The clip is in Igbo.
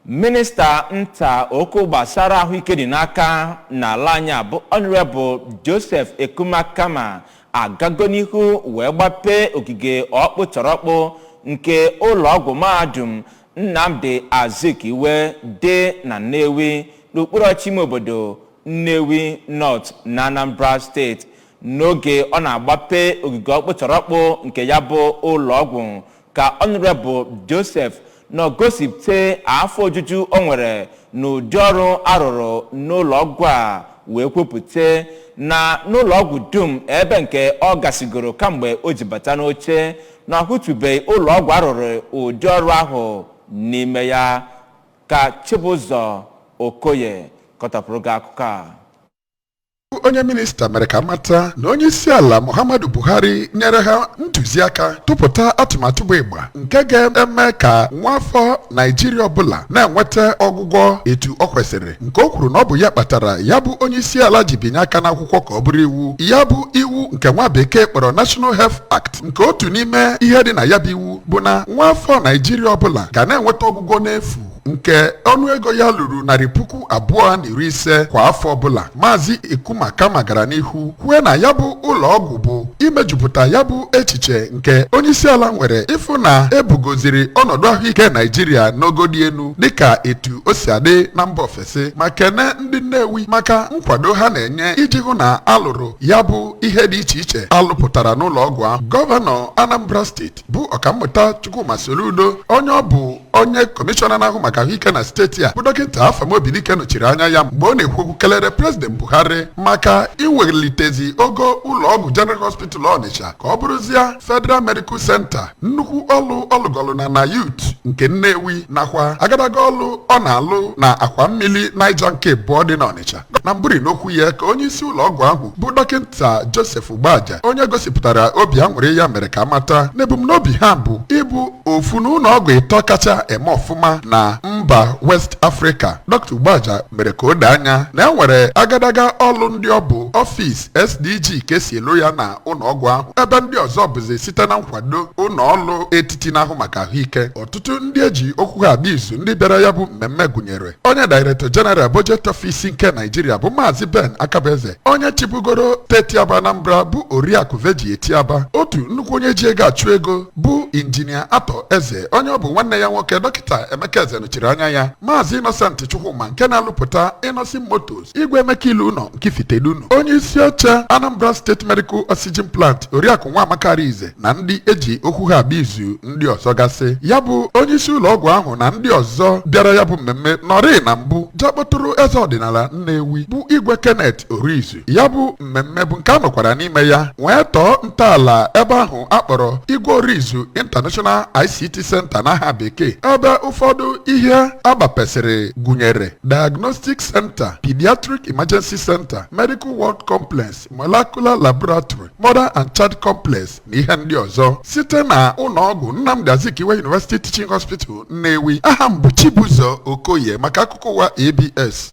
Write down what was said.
Minista nta okwu gbasara ahụike dị n'aka n'ala anyị a bụ Honorable Joseph Ekumakama agago n'ihu wee gbapee ogige ọkpụtọrọkpụ nke ụlọọgwụ mahadum Nnamdi Azikiwe dị na Nnewi, n'okpuru ọchịchị ime obodo Nnewi North na Anambra Steeti. N'oge ọ na-agbape ogige ọkpụtọrọkpụ nke ya bụ ụlọọgwụ, ka Honorable Joseph nọ gosipụta afọ ojuju o nwere n'ụdị ọrụ arụrụ n'ụlọọgwụ a, wee kwupụta na n'ụlọọgwụ dum ebe nke ọ gasigoro kamgbe o ji bata n'oche, na ahụtụbeghị ụlọọgwụ arụrụ ụdị ọrụ ahụ n'ime ya. Ka Chibụzọ Okoye kọtapụrụ gị akụkọ a. Onye minista mere ka mata na onye isi ala Muhammadu Buhari nyere ha ntụziaka tụpụta atụmatụ bụ ịgba nke ga-eme ka nwaafọ Naijiria ọbụla na-enweta ọgwụgwọ etu ọ kwesịrị, nke o kwuru na ọ bụ ya kpatara ya bụ onye isi ala ji binye aka n'akwụkwọ ka ọ bụrụ iwu. Ya bụ iwu nke nwa bekee kpọrọ National Health Act, nke otu n'ime ihe dị na ya bụ iwu bụ na nwaafọ Naijiria ọbụla ga na-enweta ọgwụgwọ n'efu nke ọnụego ya lụrụ 250,000 kwa afọ ọbụla. Maazị Ekumakama gara n'ihu kwue na ya bụ ụlọ ọgwụ bụ imejupụta ya bụ echiche nke onyeisiala nwere ịfụ na ebugoziri ọnọdụ ahụike Naijiria n'ogo dị elu dịka etu o si adị na mba ofesi, ma kene ndị Nnewi maka nkwado ha na-enye iji hụ na alụrụ ya bụ ihe dị iche iche alụpụtara n'ụlọ ọgwụ ahụ. Gọvanọ Anambra Steeti bụ Ọkammụta Chukwuma Soludo, onye ọ bụ onye kọmishọna na-ahụ maka ahụike na steeti a bụ Dọkịta Afam Obidike nọchiri anya ya mgbe ọ na-ekwu okwu, kelere President Buhari maka iwelitezi ogo ụlọọgwụ General Hospital Onitsha ka ọ bụrụzie Federal Medical Center, nnukwu ọlụ ọlụgọlụ na NAUTH nke Nnewi, nakwa agadaga ọlụ ọ na-alụ na akwa mmiri Niger nke abụọ dị n'Ọnịcha. Na mbụri n'okwu ya, ka onye isi ụlọ ọgwụ ahụ bụ Dọkịta Joseph Ugbaja, onye gosipụtara obi aṅụrị ya, mere ka amata na ebumnobi ha bụ ịbụ ofu n'ụlọ ọgwụ ịtọ kacha eme ọfụma na mba West Africa. Dr. Ugbaja mere ka o doo anya na e nwere agadaga ọlụ ndị ọ bụ ọfịs SDG ka esi elu ya na ụlọ ọgwụ ahụ, ebe ndị ọzọ bụzi site na nkwado ụlọ ọrụ etiti na-ahụ maka ahụike. Ọtụtụ ndị eji okwu ha abịa izu ndị bịara ya bụ mmemme gụnyere onye Director General Budget Office nke Naijiria bụ Maazị Ben Akabueze, onye chịbugoro steeti Aba Anambra bụ Oriakụ Virgy Etiaba, otu nnukwu onye ji ego achụ ego bụ Injinia Atọ Eze, onye ọ bụ nwanne ya nwoke Dọkịta Emeka Eze nọchiri anya ya, Maazị Innocent Chukwuma nke na-alụpụta Innocent Motors, Igwe Emeka Ilu ụlọ nke Ifitedunu, onye isi oche Anambra State Medical Oxygen Plant Oriakụ Nwamaka Arize, na ndị eji okwu ha abịa izu ndị ọzọ gasị. Ya bụ onye isi ụlọ ọgwụ ahụ na ndị ọzọ bịara ya bụ mmemme nọrị na mbụ jee kpọtụrụ eze ọdịnala Nnewi bụ Igwe Kenneth Orizu. Ya bụ mmemme bụ nke a nọkwara n'ime ya wee tọọ ntọala ebe ahụ akpọrọ Igwe Orizu International ICT Center n'aha bekee, ebe ụfọdụ ihe agbapesịrị gụnyere Diagnostic Center, Pediatric Emergency Center, Medical Ward Complex, Molecular Laboratory, Mother and Child Complex na ihe ndị ọzọ. Site na ụlọọgwụ Nnamdi Azikiwe University Teaching Hospital, Nnewi, aha m bụ Chibụzọ Okoye maka akụkọ ụwa ABS.